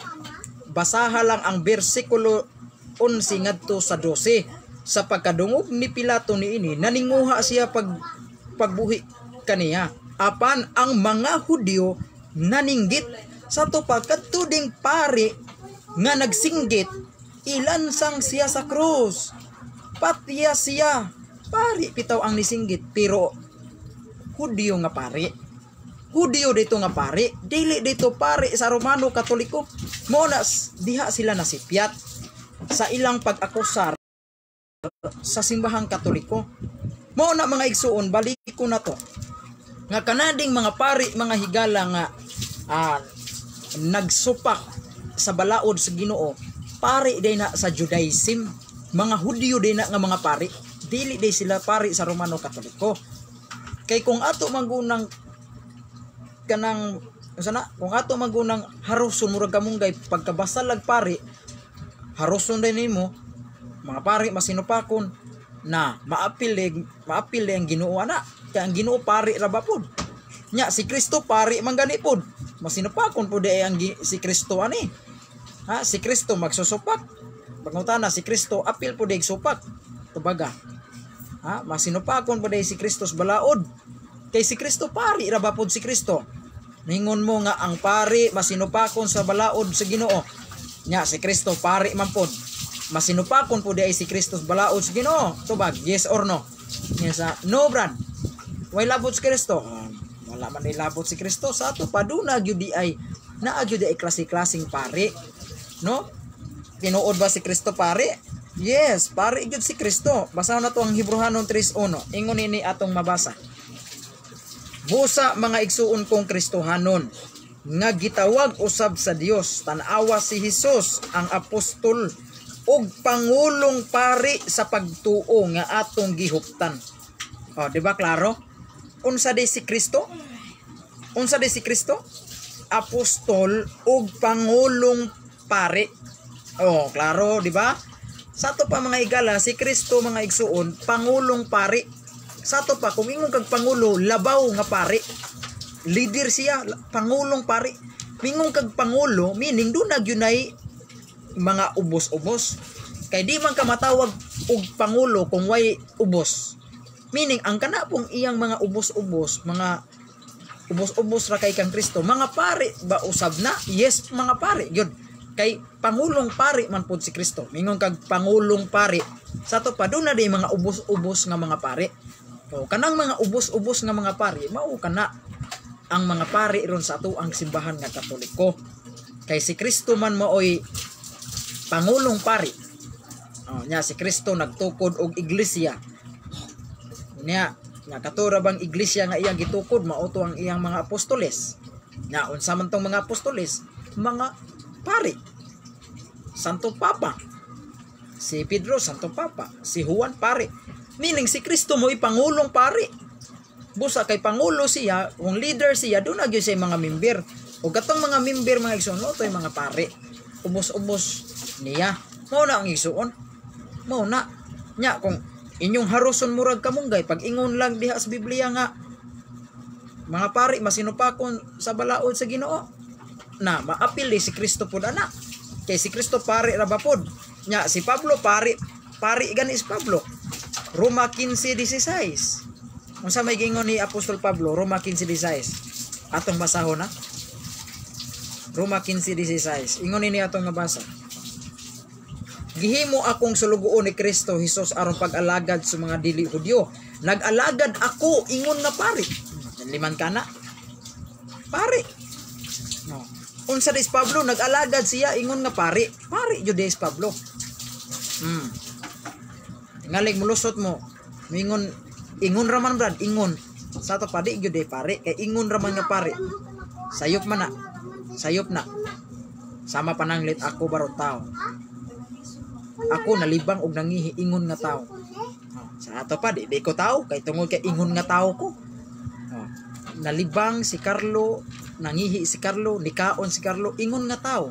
Basaha lang ang bersikulo 11 ngadto sa 12. Sa pagkadungog ni Pilato niini, naninguha siya pagbuhi kaniya. Apan ang mga Hudyo naninggit. Sa ato pa, kadto ding pari nga nagsinggit, ilansang siya sa krus, patya siya. Pari pitaw ang nisinggit, pero Hudyo nga pari. Hudyo dito nga pari, dili dito pari sa Romano Katoliko. Mo na diha sila nasipyat sa ilang pag-akusar sa simbahang Katoliko. Mo na mga igsuon, balik ko na to. Nga kanading mga pari, mga higala nga nagsupak sa balaod sa Ginoo, pari day na sa Judaism, mga Hudyo day na nga mga pari, dili day sila pari sa Romano Katoliko. Kay kung ato manggunang kanang sana, kung ato manggunang haruson murag kamunggay pagkabasalag pari, haruson day nimo mga pari masinupakon na maapil ang Ginoo ana. Kay ang Ginoo pari ra ba pod. Nya si Kristo pari man gani pod. Masinupakon pod ay ang si Kristo ani. Ha, si Kristo magsusupak. Pangutana si Kristo apil pod ay supak. Tubaga. Ha, masinupakon pod ay si Kristo sa balaod. Kay si Kristo pari ra ba pod si Kristo. Ningon mo nga ang pari masinupakon sa balaod sa Ginoo. Nya si Kristo pari man pod. Masinupakon pod ay si Kristo sa balaod sa Ginoo. Tubag, yes or no? Nya sa no, Brad. Way labot si Kristo. Wala man ay labot si Kristo. Sa ato pa duna gyud di ay naa gyud ay klase-klaseng pari. No? Tinuod ba si Kristo pari? Yes, pari gyud si Kristo. Basahon na to ang Hebreohanon 3:1. Ingon nini atong mabasa. Busa mga igsuon kong Kristohanon nga gitawag usab sa Dios, tan-awa si Hesus ang apostol ug pangulong pari sa pagtuo nga atong gihuptan. Oh, di ba klaro? Unsa day si Kristo? Unsa day si Kristo? Apostol ug pangulong pari. Oh, klaro, di ba? Sa ato pa mga igala, si Kristo mga igsuon, pangulong pari. Sa ato pa, kung ingon kag pangulo, labaw nga pari. Leader siya, pangulong pari. Mingon kag pangulo, meaning doon na gyunay mga ubos-ubos. Kay di man ka matawag og pangulo kung way ubos. Meaning, ang kana pong iyang mga ubos-ubos ra kay kang Kristo, mga pari ba usab na? Yes, mga pari. Yun. Kay pangulong pari man pod si Kristo. Mingon kag pangulong pari. Sa ato pa doon na di mga ubos-ubos nga mga pari. O kanang mga ubos-ubos nga mga pari, mao kana ang mga pari ron sa ato ang simbahan nga Katoliko. Kay si Kristo man maoy pangulong pari. O, nya si Kristo nagtukod og iglesia. Nya nga katura bang iglesia nga iyang gitukod mao to ang iyang mga apostoles. Nya unsa man tong mga apostoles? Mga pari. Santo Papa. Si Pedro Santo Papa, si Juan pari. Meaning si Kristo mo pangulong pari. Busa kay pangulo siya, kung leader siya, doon na gyud siya mga member. O katong mga member mga igsoon, mao to'y mga pari. Ubos-ubos niya. Mao na ang igsoon. Mao na. Nya kung inyong haruson murag kamunggay, pag ingon lang diha sa Biblia nga mga pari masinupakon sa balaod sa Ginoo, na maapil si Kristo pud ana. Kay si Kristo pari ra ba pod. Nya si Pablo pari, pari gani si Pablo. Roma 15:16. Unsa may giingon ni Apostol Pablo? Roma 15:16. Atong basahon na. Roma 15:16. Ingon ni atong mabasa. Gihimo akong sulugoon ni Kristo Hesus aron pag-alagad sa mga dili Hudyo. Nag-alagad ako ingon nga pari. Liman kana. Pari. No. Unsa dis Pablo nag-alagad siya ingon nga pari. Pari jud dis Pablo. Tingalig mulusot mo. Mingon ingon ra man Brad, ingon. Sa ato pa di jud pare kay ingon ra man nga pare. Sayop man na. Sayop na. Sama pananglit ako baron tao. Ako nalibang og nangihi ingon nga tao. Sa ato pa di ko tao kay tungod kay ingon nga tao ko. Nalibang si Carlo, nangihi si Carlo, nikaon si Carlo, ingon nga tao.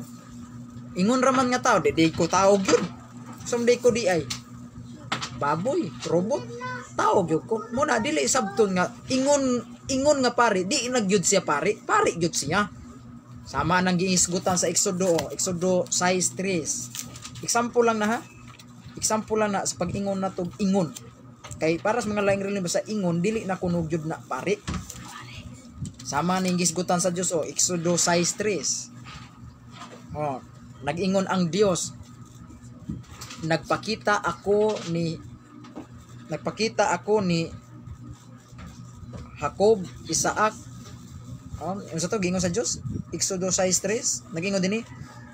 Ingon ra man nga tao, di ko tao gyud. Sumday ko di ay baboy, robot, tao gyud ko. Muna dili sabton nga ingon ingon nga pare, di na gyud siya pare, pare gyud siya. Sama nang giisgutan sa Exodo, Exodo 6:3. Example lang na ha. Example lang na sa pag-ingon na tog ingon. Kay para sa mga laing relihiyon basta ingon dili na kuno gyud na pare. Sama ning gisgutan sa Dios, oh, Exodo 6:3. Oh, nag-ingon ang Dios, nagpakita ako ni Jacob, Isaac. Unsa to giingon sa Dios? Exodo 6:3, nag-ingon dinhi,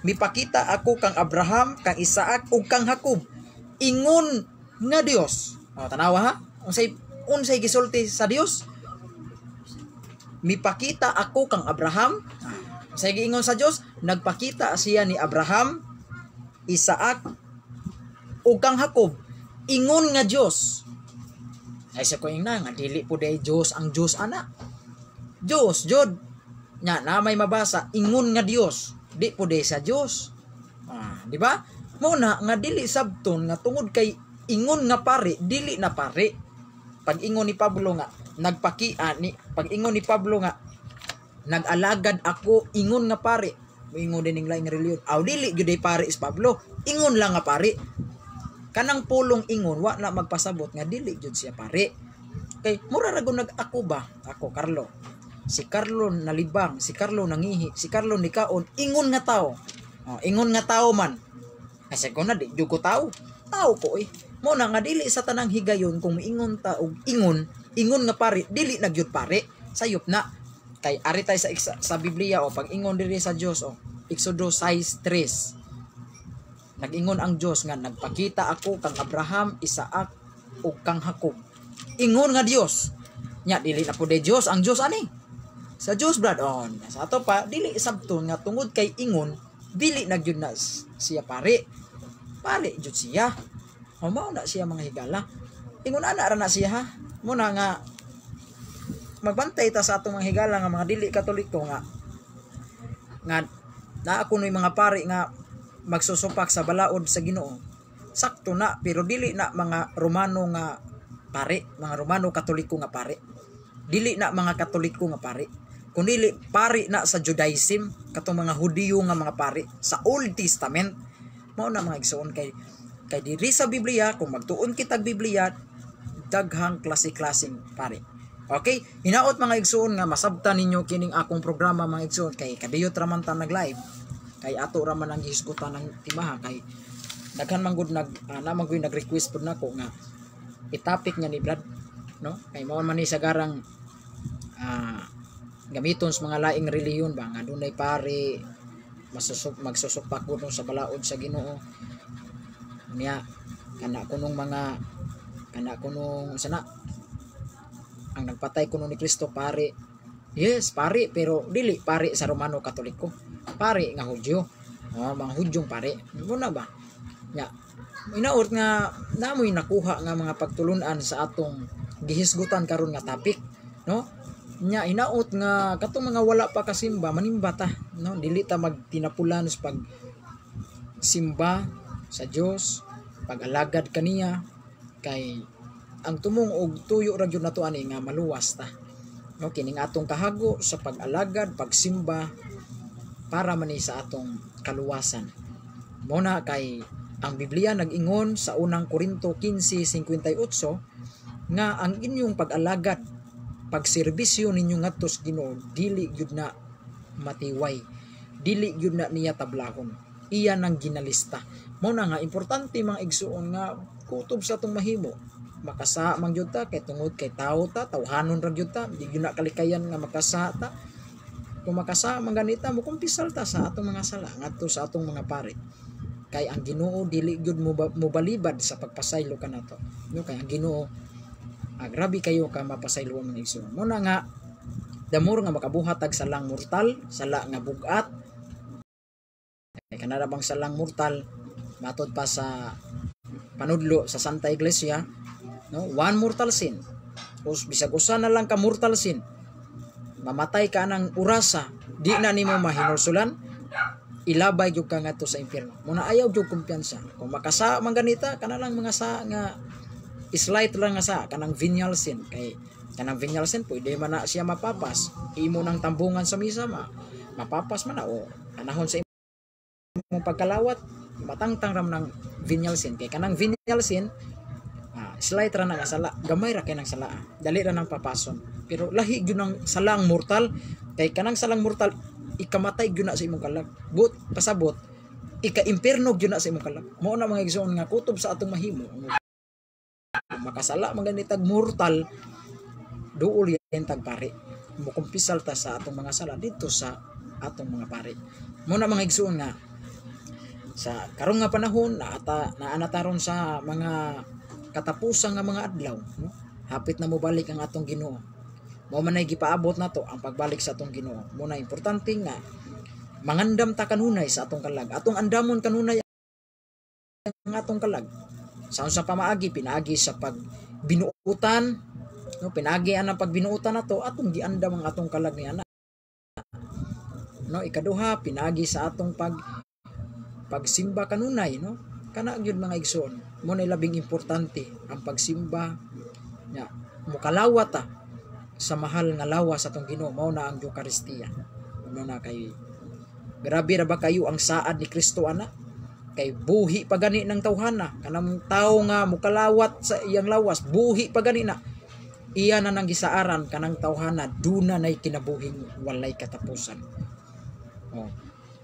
mipakita ako kang Abraham, kang Isaac ug kang Jacob. Ingon nga Dios. Oh, tanawa ha. Unsay gisulti sa Dios? Mipakita ako kang Abraham. Unsay giingon sa Dios? Nagpakita siya ni Abraham, Isaac ug kang Jacob. Ingon nga Dios. Ay sa ko ingna nga dili po day Dios ang Dios ana. Dios jud. Nya na may mabasa ingon nga Dios, di po day sa Dios. Di ba? Mo na nga dili sabton nga tungod kay ingon nga pare, dili na pare. Pag ingon ni Pablo nga nagpaki ni pag-ingon ni Pablo nga nag-alagad ako ingon nga pari, moingon din ning laing relihiyon, aw dili gyud ay pari si Pablo, ingon lang nga pari. Kanang pulong ingon wa na magpasabot nga dili gyud siya pari. Kay mura ra gud nag ako ba, ako Carlo. Si Carlo nalibang, si Carlo nangihi, si Carlo nikaon, ingon nga tao. Oh, ingon nga tao man. Kasi ko na di jud ko tao. Tao ko eh. Mo na nga dili sa tanang higayon kung miingon ta og ingon, ingon nga pari, dili na gyud pari. Sayop na. Kay ari tay sa Biblia o pag-ingon diri sa Dios o Exodo 6:3. Nag-ingon ang Dios nga nagpakita ako kang Abraham, Isaac ug kang Jacob. Ingon nga Dios. Nya dili na pud Dios ang Dios ani. Sa Dios brad on. Sa ato pa dili sabton nga tungod kay ingon dili na gyud na siya pare. Pare jud siya. O mao na siya mga higala. Ingon ana ra na siya ha. Muna nga magbantay ta sa atong mga higala nga mga dili Katoliko nga nga naa kunoy mga pare nga magsusupak sa balaod sa Ginoo. Sakto na, pero dili na mga Romano nga pare, mga Romano Katoliko nga pare. Dili na mga Katoliko nga pare. Kundi pare na sa Judaism, katong mga Hudiyo nga mga pare sa Old Testament. Mao na mga igsoon kay kay diri sa Biblia, kung magtuon kitag Biblia, daghang klase-klaseng pare. Okay, hinaot mga igsoon nga masabtan ninyo kining akong programa mga igsoon kay kadiyot ra man ta nag-live. Kay ato ra man ang gihisgutan ng timaha kay daghan man gud nag na man gud nag-request pud nako nga i-topic niya ni Brad, no? Kay mao man ni sa garang gamiton sa mga laing relihiyon ba nga dunay pare magsusupak gud sa balaod sa Ginoo. Niya kana kunong mga kana kunong sana ang nagpatay kuno ni Kristo pare. Yes, pare, pero dili pare sa Romano Katoliko. Pare nga Hudyo. Oh, mga Hudyong pare. Muna ba? Nya inaot nga namoy nakuha nga mga pagtulunan sa atong gihisgutan karon nga topic, no? Nya hinaot nga katong mga wala pa kasimba manimba ta, no? Dili ta magtinapulan sa pag simba sa Dios, pag-alagad kaniya kay ang tumong og tuyo ra gyud nato ani nga maluwas ta, no? Kining atong kahago sa pag-alagad, pagsimba para man ni sa atong kaluwasan. Mo na kay ang Biblia nag-ingon sa unang Korinto 15:58 nga ang inyong pag-alagad, pagserbisyo ninyo ngadto sa Ginoo dili gyud na matiway, dili gyud na niya tablahon. Iya nang ginalista. Mo na nga importante mga igsuon nga kutob sa atong mahimo. Makasa man gyud ta kay tungod kay tawo ta, tawhanon ra gyud ta, di gyud na kalikayan nga makasa ta. Kung makasa man ganita, mokumpisal ta sa atong mga sala ngadto sa atong mga pare. Kay ang Ginoo dili gyud mobalibad sa pagpasaylo kanato. No, kay ang Ginoo grabe kayo ka mapasaylo mga igsoon. Mo na nga damor nga makabuhat tag salang mortal, sala nga bug-at. Kay kanara bang salang mortal matod pa sa panudlo sa Santa Iglesia, no? One mortal sin. Us bisag usa na lang ka mortal sin, mamatay ka nang urasa, di na nimo mahinulsulan, ilabay gyud ka ngadto sa impyerno. Muna ayaw gyud kumpiyansa. Kung makasa man ganita, kana lang mga sa nga slight lang nga sa kanang venial sin, kay kanang venial sin pwede man na siya mapapas. Imo nang tambungan sa misa ma mapapas man na o panahon sa imong pagkalawat matangtang ram ng venial sin, kay kanang venial sin slight ra na nga sala, gamay ra kay nang sala, dali ra nang papason. Pero lahi gyud ang salang mortal, kay kanang salang mortal ikamatay gyud na sa imong kalag. But pasabot ika-impierno gyud na sa imong kalag. Mao na mga igsoon nga kutob sa atong mahimo. Makasala man ganitag mortal, duol yan tag pare. Mukumpisal ta sa atong mga sala dito sa atong mga pare. Mao na mga igsoon nga sa karong nga panahon naata naana taron sa mga katapusan nga mga adlaw, no? Hapit na mobalik ang atong Ginoo. Mao man ay gipaabot nato ang pagbalik sa atong Ginoo. Mo na importante nga mangandam ta kanunay sa atong kalag. Atong andamon kanunay ang atong kalag. Sa unsa pamaagi, pinaagi sa pagbinuutan, no? Pinaagi ang pagbinuutan nato, atong giandam ang atong kalag ni ana. No, ikaduha, pinaagi sa atong pagsimba kanunay, no? Kana gyud mga igsoon, mo na labing importante ang pagsimba nya mukalawat ta. Sa mahal nga lawas sa atong Ginoo, mao na ang Eukaristiya. Mao na kay grabe ra ba kayo ang saad ni Kristo ana, kay buhi pa gani ng tawhana, kanang tawo nga mukalawat sa iyang lawas, buhi pa gani na iya na nang gisaaran kanang tawhana duna nay kinabuhing walay katapusan. Oh,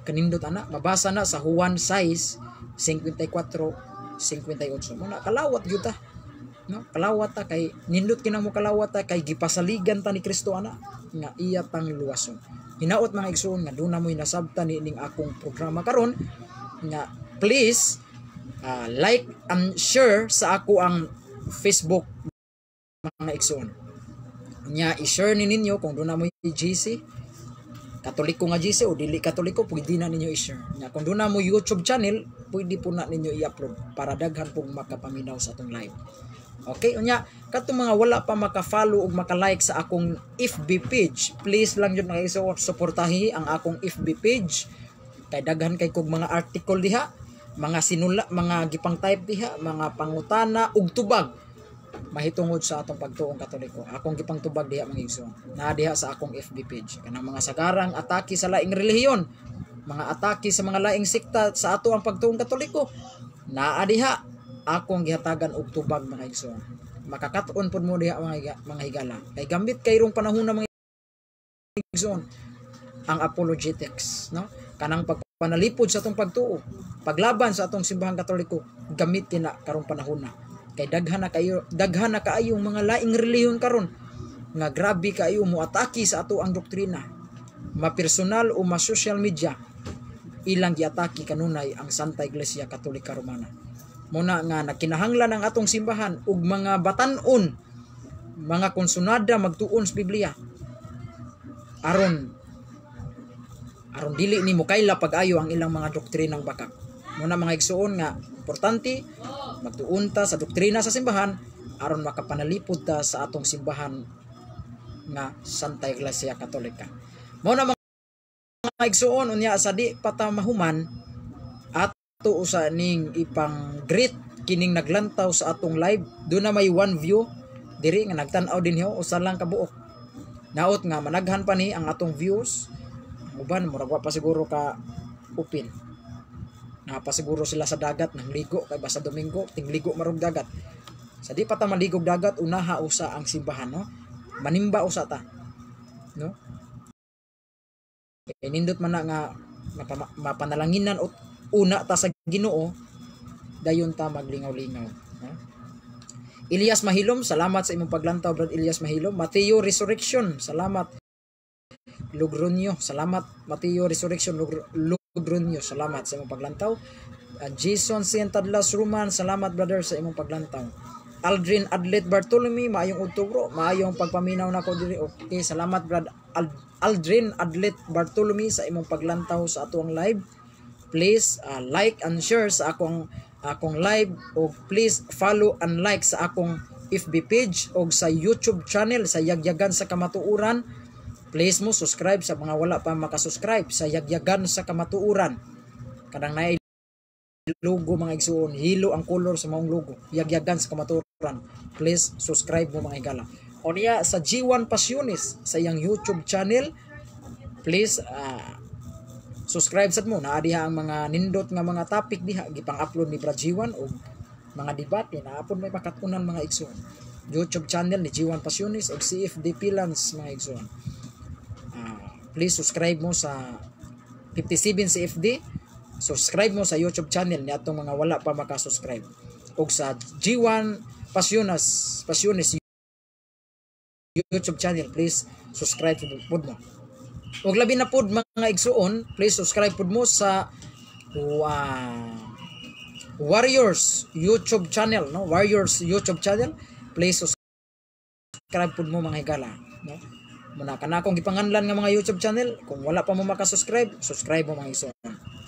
kanindot ana, mabasa na sa Juan 6:54 58. Mo na kalawat gyud ta, no? Kalawat ta kay nindot kinang mo kalawat ta kay gipasaligan ta ni Kristo ana nga iya tang luwason. Hinaot, mga igsoon, nga duna mo'y nasabtan niining akong programa karon nga please like and share sa ako ang Facebook, mga igsoon. Nya i-share ni ninyo kung duna mo GC, Katoliko nga GC o dili Katoliko, pwede na ninyo i-share. Nya kung duna mo YouTube channel, pwede po na ninyo i-upload para daghan pong makapaminaw sa atong live. Okay, unya katong mga wala pa maka-follow ug maka-like sa akong FB page, please lang jud, mga igsoon, suportahi ang akong FB page kay daghan kay kog mga article diha, mga sinula, mga gipang-type diha, mga pangutana ug tubag mahitungod sa atong pagtuong Katoliko. Akong gipangtubag diha, mga igsoon. Naa diha sa akong FB page. Kanang mga sagarang atake sa laing relihiyon, mga atake sa mga laing sekta sa ato ang pagtuong Katoliko. Naa diha akong gihatagan og tubag, mga igsoon. Makakat-on pud mo diha, mga higala. Kay gambit kayrong panahon na, mga igsoon, ang apologetics, no? Kanang pagpanalipod sa atong pagtuo, paglaban sa atong simbahang Katoliko, gamit na karong panahon na. Kay daghan na kaayong mga laing relihiyon karon nga grabe kaayo mo atake sa ato ang doktrina. Ma-personal o ma-social media, ilang giatake kanunay ang Santa Iglesia Katolika Romana. Muna nga nagkinahanglan ang atong simbahan ug mga batan-on, mga konsunada magtuon sa Biblia aron aron dili ni mokaila pag-ayo ang ilang mga doktrinang bakak. Muna, mga igsuon, nga importante magtuon ta sa doktrina sa simbahan aron makapanalipod ta sa atong simbahan nga Santa Iglesia Katolika. Mao na, mga igsuon, unya sa di pa ta mahuman, ato usa ning ipang greet kining naglantaw sa atong live. Duna may one view diri nga nagtan-aw din ho, usa lang ka buok. Naot nga managhan pa ni ang atong views. Ang uban murag wa pa siguro ka open. Naa pa siguro sila sa dagat nang ligo kay basta Domingo tingligo marog dagat. Sa di pa ta maligog dagat, unaha usa ang simbahan, no? Manimba usa ta, no? Kay nindot man na nga mapanalanginan o una ta sa Ginoo, dayon ta maglingaw-lingaw, no? Elias Mahilom, salamat sa imong paglantaw, Brad Elias Mahilom. Mateo Resurrection, salamat. Logronyo, salamat. Mateo Resurrection Logronyo, salamat sa imong paglantaw. Jason Sientadlas Ruman, salamat, brother, sa imong paglantaw. Aldrin Adlet Bartolome, maayong udto, bro. Maayong pagpaminaw nako diri. Okay, salamat, Brad Aldrin Adlet Bartolome, sa imong paglantaw sa atuang live. Please like and share sa akong akong live o please follow and like sa akong FB page o sa YouTube channel sa Yagyagan sa Kamatuoran. Please mo subscribe sa mga wala pa makasubscribe sa Yagyagan sa Kamatuoran. Kanang naay logo, mga igsuon, hilo ang color sa maong logo, Yagyagan sa Kamatuoran. Please subscribe mo, mga higala. O niya sa G1 Passionis sa iyang YouTube channel, please subscribe sad mo. Naa diha ang mga nindot nga mga topic diha gipang-upload ni Brad G1 og mga debate naa pud may makatunan, mga igsuon. YouTube channel ni G1 Passionis og CFD Pilans, mga igsuon. Please subscribe mo sa 57 CFD, subscribe mo sa YouTube channel ni atong mga wala pa makasubscribe og sa G1 Passionis YouTube channel, please subscribe pud mo. Ug labi na pud, mga igsuon, please subscribe pud mo sa Warriors YouTube channel, no? Warriors YouTube channel, please subscribe pud mo, mga higala, no? Muna kana akong gipanganlan nga mga YouTube channel, kung wala pa mo makasubscribe, subscribe mo, mga igsuon.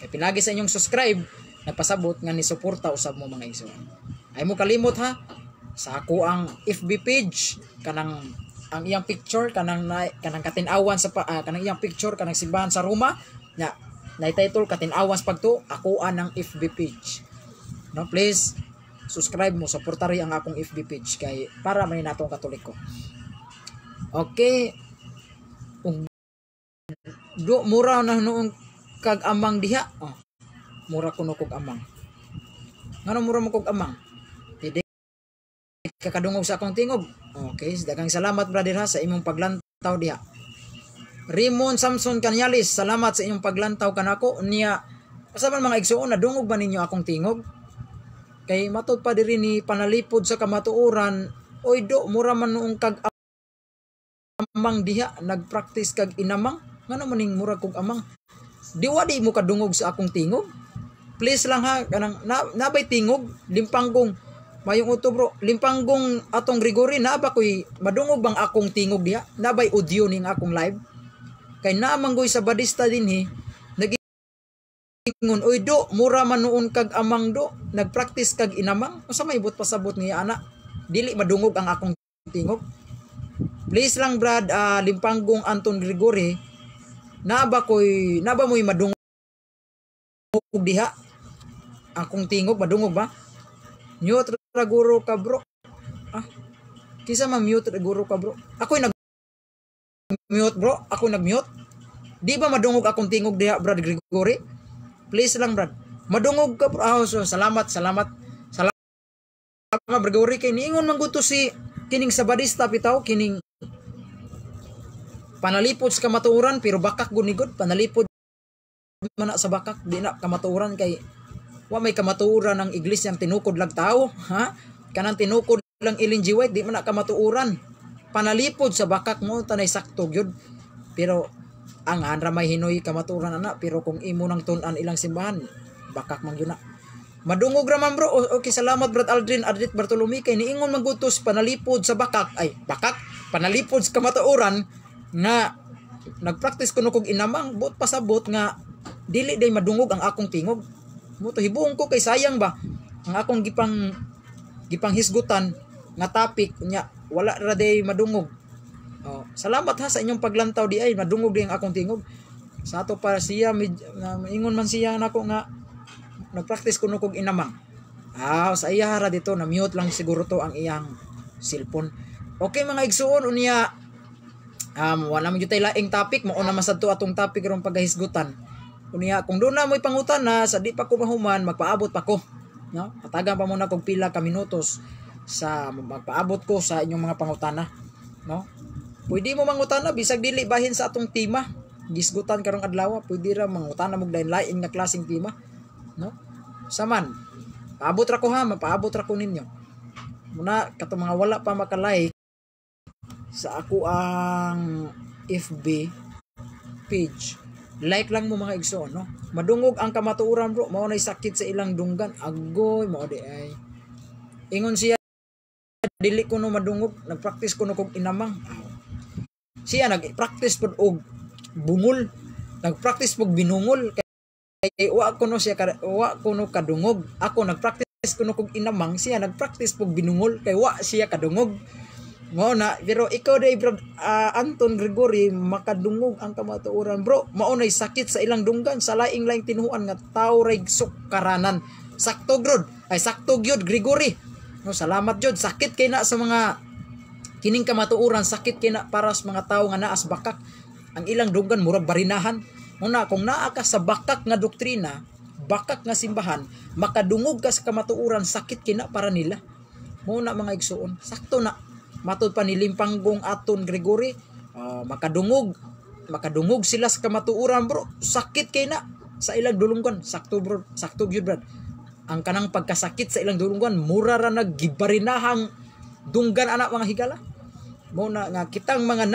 Kay pinagi sa inyong subscribe, nagpasabot nga ni suporta usab mo, mga igsuon. Ay mo kalimot ha sa ako ang FB page, kanang ang iyang picture kanang na, kanang katin-awan sa kanang iyang picture kanang simbahan sa Roma nya na title "Katin-awan sa Pagtuo", ako ang FB page, no? Please subscribe mo, suportari ang akong FB page kay para may natong Katoliko. Okay. Ug do mura na noong kag amang diha. Oh, mura kuno kog amang. Ngano mura mo kog amang? Pwede kakadungog sa akong tingog. Okay, daghang salamat, brother, ha, sa imong paglantaw diha. Raymond Samson Canyales, salamat sa inyong paglantaw kanako. Niya, asa man, mga igsuon, nadungog ba ninyo akong tingog? Kay matod pa diri ni panalipod sa kamatuoran, oy do, mura man noong kag amang diha, nagpractice kag inamang. Ngano man ning mura kog amang? Di wa di mo kadungog sa akong tingog? Please lang ha, kanang nabay tingog, limpanggong mayong uto, bro. Limpanggong atong Gregory, na ba koy madungog bang akong tingog diha? Nabay audio ning akong live? Kay naamanggoy sa badista dinhi nag-ingon, "Oy do, mura man noon kag amang do, nagpractice kag inamang." Unsa may but pasabot niya ana? Dili madungog ang akong tingog. Please lang, brad, Limpanggong Anton Gregory, na ba mo'y madungog diha? Akong tingog madungog ba? Mute ra guro ka, bro. Ah. Kisa ma mute ra guro ka, bro? Ako'y nag mute, bro. Ako nag-mute. Di ba madungog akong tingog diha, Brad Gregory? Please lang, Brad. Madungog ka, bro. Ah, so, salamat, salamat. Salamat, Gregory, kay niingon man gud to si kining Sabadista bitaw, kining panalipod sa kamatuoran, pero bakak gunigod panalipod man na sa bakak, di na kamatuoran, kay wa may kamatuoran ang iglesyang tinukod lang tao, ha, kanang tinukod lang Ellen G. White, di man na kamatuoran, panalipod sa bakak mo tanay, sakto gyud. Pero ang anra may hinoy kamatuoran ana, pero kung imo nang tun-an ilang simbahan, bakak man gyud na. Madungog ra man, bro. Okay, salamat, Brad Aldrin Adrit Bartolome, kay niingon man gud to sa panalipod sa bakak, ay bakak, panalipod sa kamatuoran nga nagpractice kuno kog inamang, buot pasabot nga dili day madungog ang akong tingog mo to. Hibuong ko kay sayang ba ang akong gipang gipanghisgutan nga topic nya wala ra day madungog. Oh, salamat ha sa inyong paglantaw di ay madungog di ang akong tingog. Sa ato para siya maingon man siya nako nga nagpractice kuno kog inamang. Ah, sa iya ra dito, na mute lang siguro to ang iyang cellphone. Okay, mga igsuon, unya wala man gyud tay laing topic, mao na man sad to atong topic karong pagahisgutan. Unya kung doon na mo'y pangutana sa di pa ko mahuman, magpaabot pa ko. No? Patagan pa muna kog pila ka minutos sa magpaabot ko sa inyong mga pangutana, no? Pwede mo mangutana bisag dili bahin sa atong tema gisgutan karong adlaw, pwede ra mangutana mo lain lain nga klaseng tema, no? Saman, paabot ra ko ha, mapaabot ra ko ninyo. Muna katong mga wala pa maka-like sa ako ang FB page. Like lang mo, mga igsoon, no? Madungog ang kamatuoran, bro, mao nay sakit sa ilang dunggan. Agoy, mao di ay. Ingon siya dili ko no madungog, nagpractice ko no kog inamang. Siya nag-practice pod og bungol, nag-practice pog binungol kay wa ko no kadungog. Ako nag-practice ko no kog inamang, siya nag-practice pog binungol kay wa siya kadungog. Mao na, pero ikaw day, bro, Anton Gregory, makadungog ang kamatuoran, bro. Mao nay sakit sa ilang dunggan sa laing-laing tinuan nga tao ray sukaranan. Sakto grod, ay sakto gyud, Gregory. No, salamat jud. Sakit kay na sa mga kining kamatuoran, sakit kay na para sa mga tao nga naas bakak. Ang ilang dunggan murag barinahan. Una, kung naa ka sa bakak nga doktrina, bakak nga simbahan, makadungog ka sa kamatuoran, sakit kina para nila. Mao na, mga igsuon, sakto na. Matod pa ni Limpanggong Aton Gregory, makadungog makadungog sila sa kamatuoran, bro. Sakit kay na sa ilang dulunggan. Sakto, bro, sakto gyud, brad. Ang kanang pagkasakit sa ilang dulunggan, mura ra naggibarinahang dunggan anak, mga higala. Mao na nga kitang mga